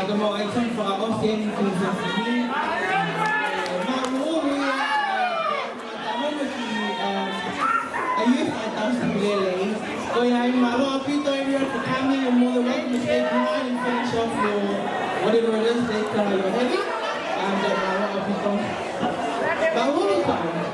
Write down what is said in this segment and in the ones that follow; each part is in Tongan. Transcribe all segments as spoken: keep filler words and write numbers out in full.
Ka mau ʻai tonu fakaʻosi eni ki he sasimi. Mālō ʻaupito ia, ʻa, ʻa, ʻa, ʻa, ʻa, ʻa, ʻa, ʻa, ʻa, ʻa, ʻa, ʻa, Ko ia ai, mālō ʻaupito everyone for coming. You're more than welcome to stay behind and finish off your, whatever it is that, uh, you're having. And, uh, mālō ʻaupito. Mālō ʻaupito.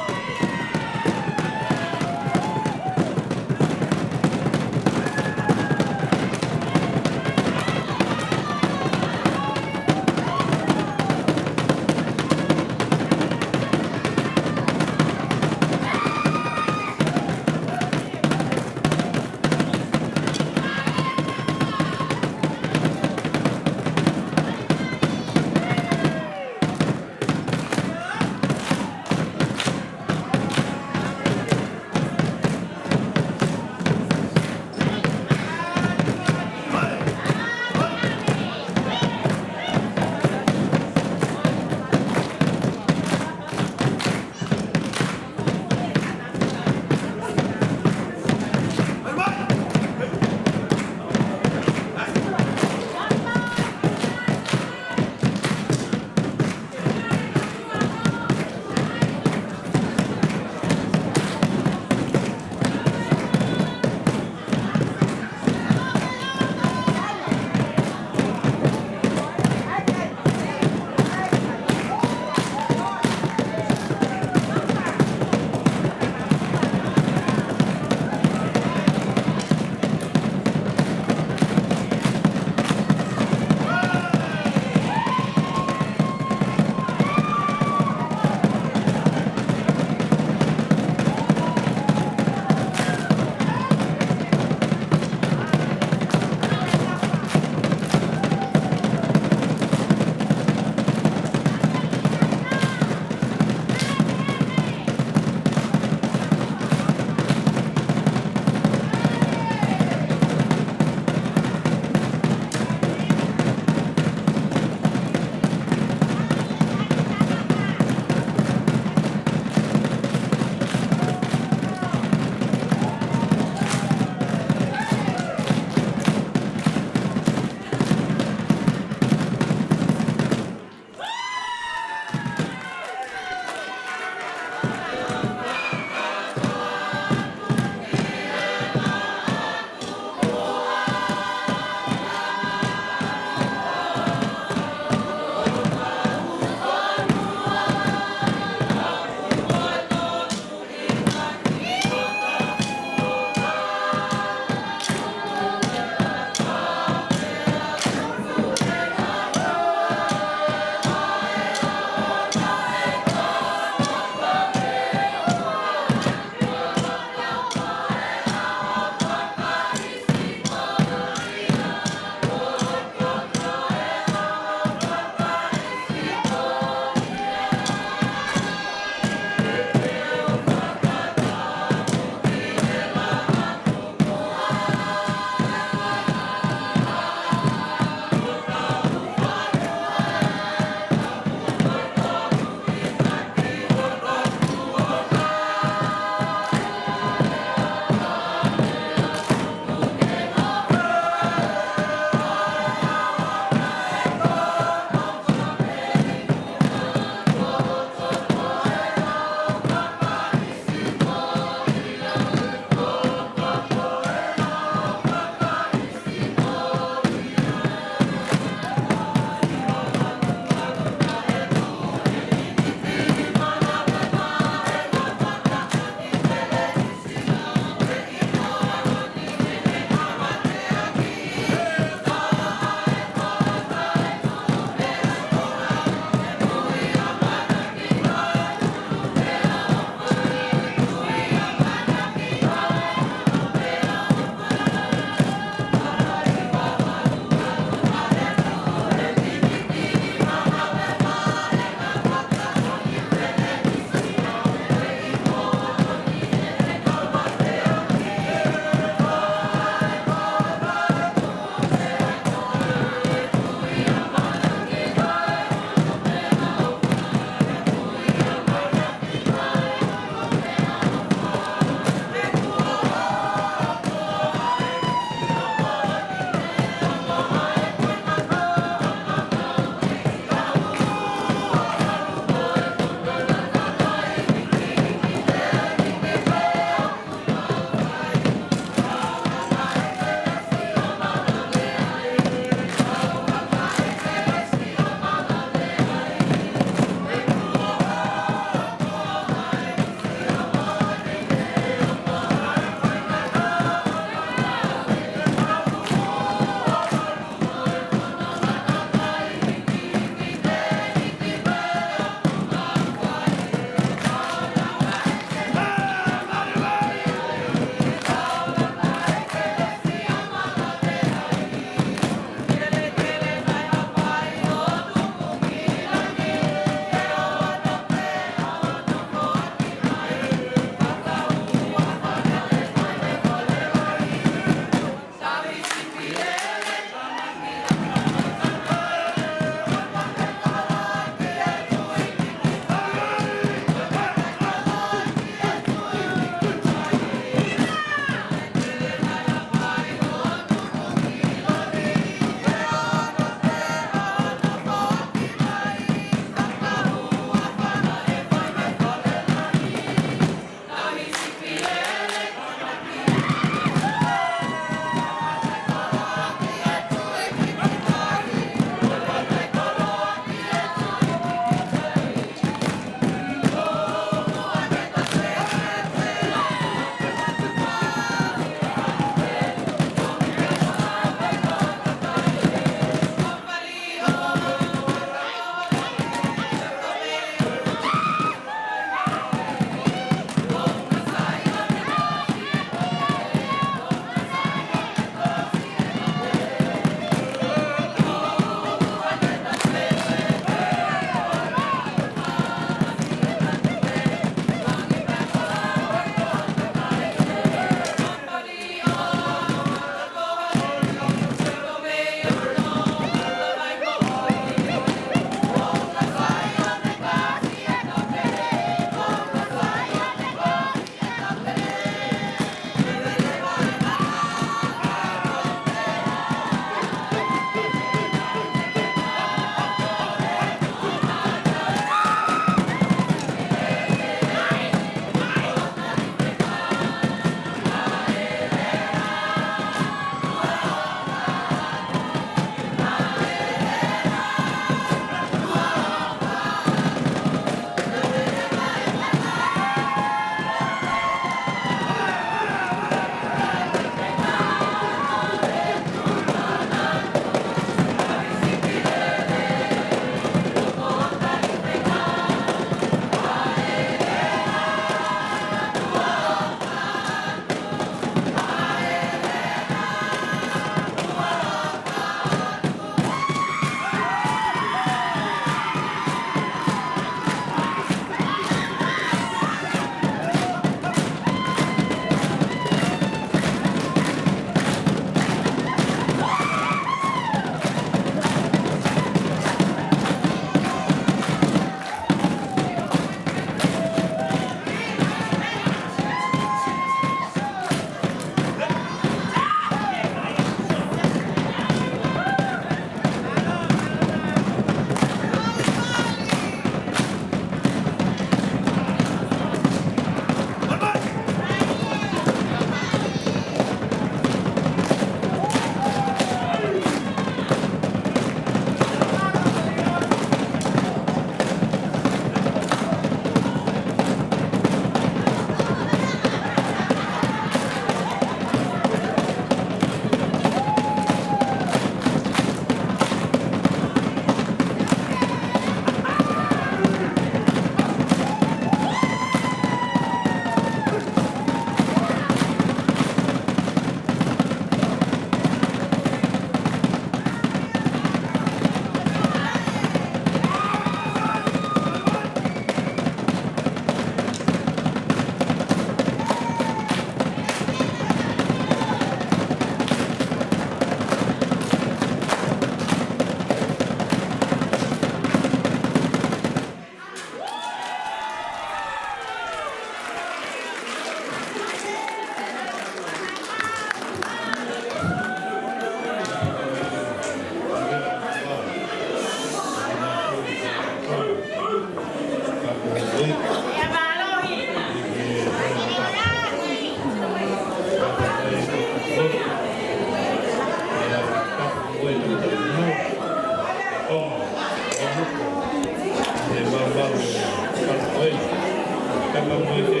Mo e ke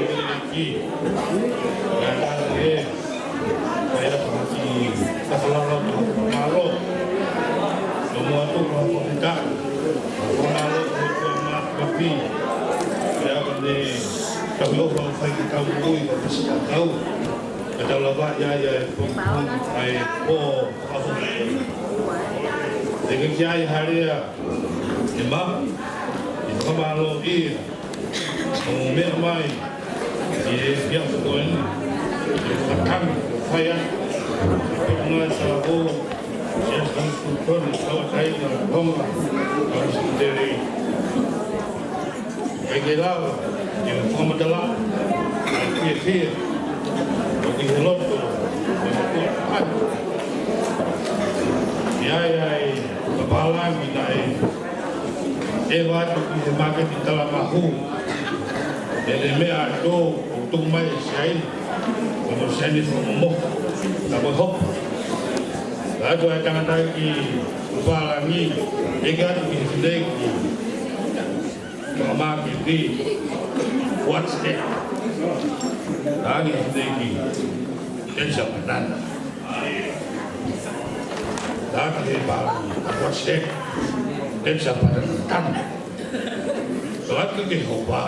ki. Ka ta ke. Ka ia ki. Ka falala ka malo. Ka mo atu ka mo kita. Ka malo ka mo ka pi. Ka ia ka ne. Ka mo ka fai ki ka mo i ka pisi ka kau. Ka tau lava ia ia e pō, pō, ai pō. Te ke ki ai harea. E ma. E fakamalo ia. ʻO meʻa mai ʻi he efiafi ko eni, ʻi he fakatanga ʻoku fai atu ʻi he Potungāue Talavou, ʻi he Siasi Tokoni Tauʻatāina ʻo Tonga, ʻa e Sekelitali. ʻIkai ke lava ke u fakamatala ʻa e fiefia ʻoku ʻi he loto ʻo e motuʻa ʻi ai ʻa e pālangi naʻe ʻeva atu ki he māketi Talamahu. ʻEne meʻa ʻo tuku mai e siaini, ko e siaini fakamomo, ka ko e hopo. Ka ʻoatu ʻa e tangata ki pālangi, ʻeke atu ki he fineʻeiki fakamāketi, "What's that?" Talaange ʻe he fineʻeiki, "That's a banana." Talaange ʻe he pālangi, "What's that?" "That's a banana." Talaange ʻe he hopa,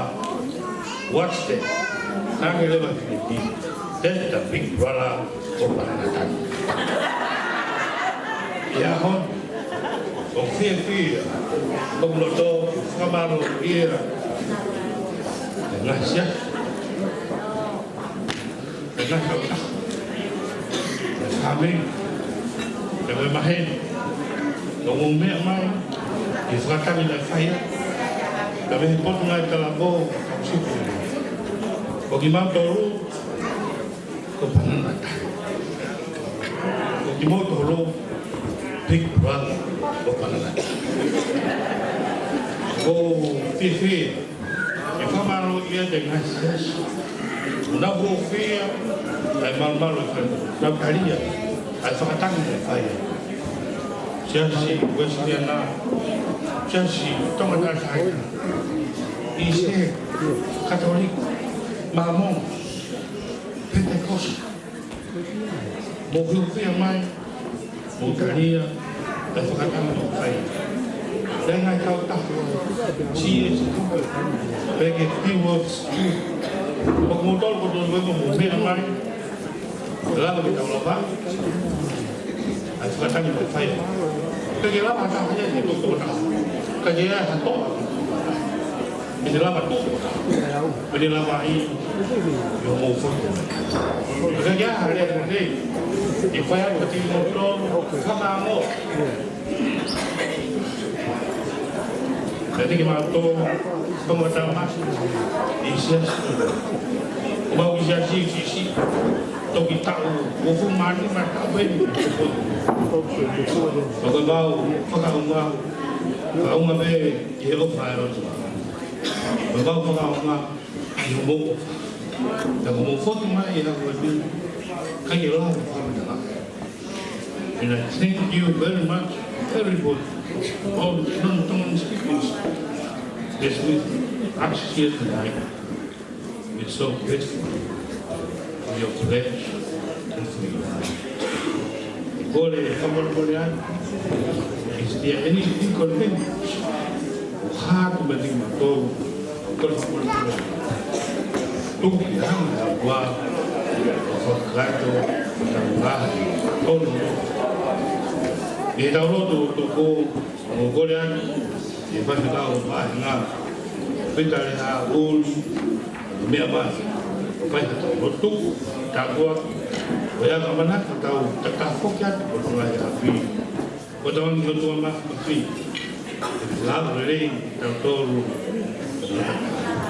"What's that?" Talaange leva ʻe he fineʻeiki, "That's the big brother of banana." ʻI he ʻaho ni, ʻoku fiefia, ʻoku loto, fakamalo ia, e ngaahi siasi. Pea ngaahi kautaha, e fāmili, pea mo e maheni, ʻoku mou meʻa mai ʻi he fakatanga naʻe fai atu mei he Potungāue Talavou, ʻa e Siasi. Ko kimautolu, ko Pananata. Ko kimoutolu, Big Brother, ko Pananata. ʻOku fiefia ke fakamālō ʻi he ngaahi siasi. Naʻa nau hūfia, ʻa e malumalu e fai. Naʻa nau talia, ʻa e fakatanga e fai. Siasi Uēsiliana, siasi Tonga Tauʻatāina, ʻIsiteli, Katoliko, Māmonga, Penitekosi. Mou hūfia mai, mou talia, ʻa e fakatanga naʻe fai. Pea ngaahi kautaha, C S, pea ki he Steward, ʻoku mou tolu kotoa mou meʻa mai, lava ke tau lava, ʻa e fakatanga naʻe fai. Pea ke lava ha taha ia ke tau tōna, ka ke ai ha toa. Pea ne lava tō. Pea ne lava ʻi, ʻi hoʻomou fotu. Pea ke ai ha lea nei. ʻE fai atu kiate kimoutolu, ka mamo. Pea te ke mau tō, ka mau tama. ʻI he siasi. Mau ʻi he siasi, siasi. Toki taʻu, uofulu mā nima taʻu pē. Pea ko e mau, fakaʻaonga, fakaʻaonga pē, ʻi he ʻofa ʻa e ʻOtua. Ko e mau fakaʻaonga ʻi hoʻomou ʻofa. Pea ko hoʻomou fotu mai ʻi he ʻaho ni, ʻikai ke lava fakamatala. And I thank you very much, everybody, all non-Tongan speakers that's with us here tonight. We're so grateful for your pledge and for your love. Kole fakamolemole atu. Is there any inconvenience? ʻOku hā atu mei kimautolu, kole fakamolemole atu. Tuku ke hanga ʻe he ʻOtua ʻo fakakakato ʻetau ngaahi tonu. ʻI heʻetau lotu, toko, ʻoku kole atu ki he faifekau ʻo e vāhenga, Pita Lehaʻuli, meʻa mai, ʻo fai haʻatau lotu, tāpuaki, ʻo ia ka mana ka tau takafoki atu, ko e ngaahi ʻapi. Ko e tauange ki he ʻOtua Māfimafi, ke lava lelei kitautolu,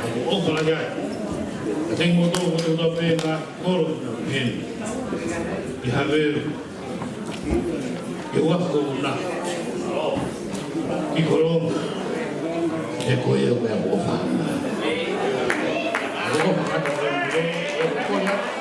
ʻoku ʻofa lahi ai. Ka tau mo tō, ko tō pē ngaahi kolo heni. ʻI Havelu, ke ua ko na. Ki kolo, ke ko ia ʻoku ʻofa. ʻOfa atu, ʻofa atu.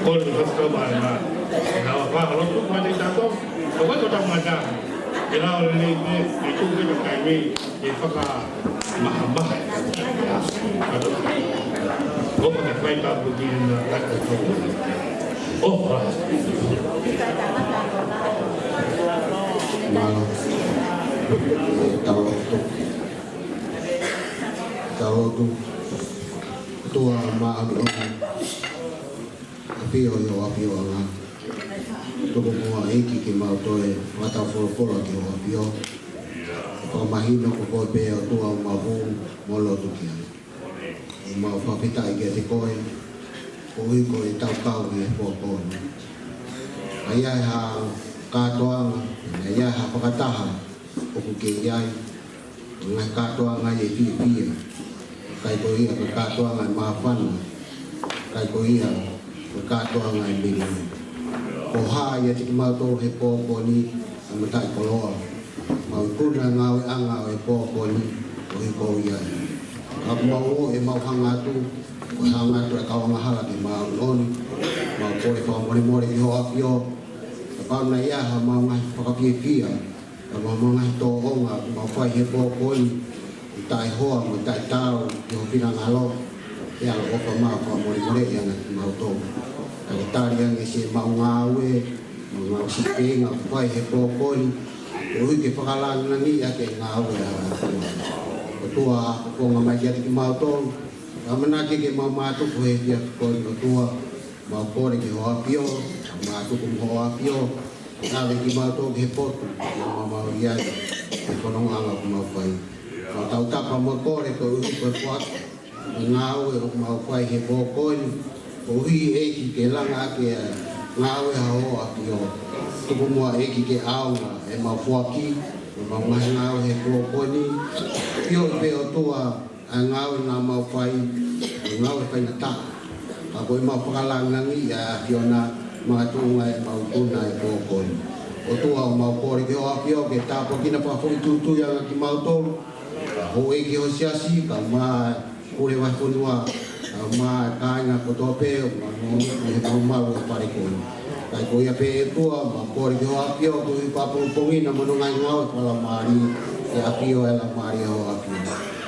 Kole fakaʻaonga. Naʻa fakalotolahi atu kiate kitautolu, ʻo kau tau ngata, ke lau lelei pē, ke tuku ke kai mei, ke fakamahamaha. Ko e fai tāpuekina ʻa e kau. ʻOfa. Mālō. Tau lotu. Tau lotu. ʻOtua māʻoniʻoni, ʻafio ʻi ho ʻafioʻanga. Tuku muʻa ʻEiki ke mau toe fakataufolofola ki ho ʻafio. Fakamahino ko koe pē ʻOtua ʻoku mau hū mo lotu ki ai. ʻOku mau fakafetaʻi kiate koe, koeʻuhi ko e tau kau ki he pō ko eni. ʻA ia ha kātoanga, ʻa ia ha fakataha ʻoku ke ʻi ai, ʻa e kātoanga ʻi he fiefia, ʻikai ko ia ko e kātoanga ʻi he māfana, ʻikai ko ia ko e kātoanga ʻi he melingi. Ko e hā ʻiate kimautolu he pō ko eni, ʻa e mataʻikoloa. Mau ikuna e ngāueʻanga ʻo e pō ko eni, koeʻuhi ko ia. Ka ʻoku mau ō ʻo mau hanga atu, ʻo hanga atu e kau angahala ki he māʻoniʻoni, mau kole fakamolemole ki ho ʻafio, kapau naʻe ʻi ai haʻamau ngaahi fakafiefia, haʻamau ngaahi tōʻonga, ʻoku mau fai he pō ko eni, ʻi he taʻehoa mo e taʻetaau, ki ho finangalo, ʻe ʻaloʻofa mai ʻo fakamolemoleʻi ange kimautolu. Kae tali ange siʻemau ngāue, mo ʻemau siʻi feinga ʻoku fai he pō ko eni, koeʻuhi ke fakalāngilangiʻi ʻaki e ngāue ʻa e ʻOtua. ʻOtua, ʻoku fofonga mai kiate kimautolu, ʻamanaki ke mau mātuku he efiafi ko eni ʻOtua, mau kole ki ho ʻafio, mau mātuku mo ho ʻafio, ʻave kimautolu ki he potu, ʻoku mau ʻi ai, he fononga ʻoku mau fai. Mau tautapa mo kole koeʻuhi ko e foaki, ʻa e ngāue ʻoku mau fai he pō ko eni, koeʻuhi ʻEiki ke langa ʻaki e ngāue ʻa ho ʻafio. Tuku muʻa ʻEiki ke ʻaonga ʻemau foaki, ʻemau ngaahi ngāue he pō ko eni. ʻAfioʻi pē ʻOtua ʻa e ngāue naʻa mau fai, ʻa e ngāue faingataʻa. Ka ko ʻemau fakalāngilangiʻi ʻa e ʻAfiona, makatuʻunga ʻemau ikuna e pō ko eni. ʻOtua, ʻoku mau kole ki ho ʻafio ke tāpuekina fakafoʻituitui ange kimautolu, houʻeiki ho siasi, kae ʻumaʻā e pule vahefonua, kae ʻumaʻā e kāinga kotoa pē ʻoku mau nofo he malumalu ʻo e fale ko eni. Kae ko ia pē ʻOtua, mau kole ki ho ʻafio, koeʻuhi ko e pongipongi na mo hono ngaahi ngāue fakalaumālie, ke ʻafio e Laumālie ho ʻAfio.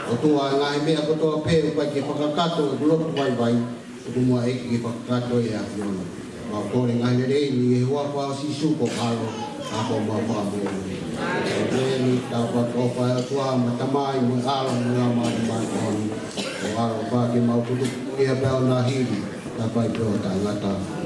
ʻOtua, e ngaahi meʻa kotoa pē ʻoku ʻikai ke fakakakato ʻeku lotu vaivai, tuku muʻa ʻEiki ke fakakakato ʻe he ʻAfiona. Mau kole e ngaahi lelei ni ʻi he huafa ʻo Sīsū ko e ʻAlo, ʻa homau Fakamoʻui. ʻOku mau tāpuakiʻi ʻa e ʻOtua, ʻa e Tamai mo e ʻAlo mo e Laumālie Māʻoniʻoni. ʻO ʻaloʻofa ke mau tutuku ia pea ʻo nahili, kae fai pē ʻo taʻengata.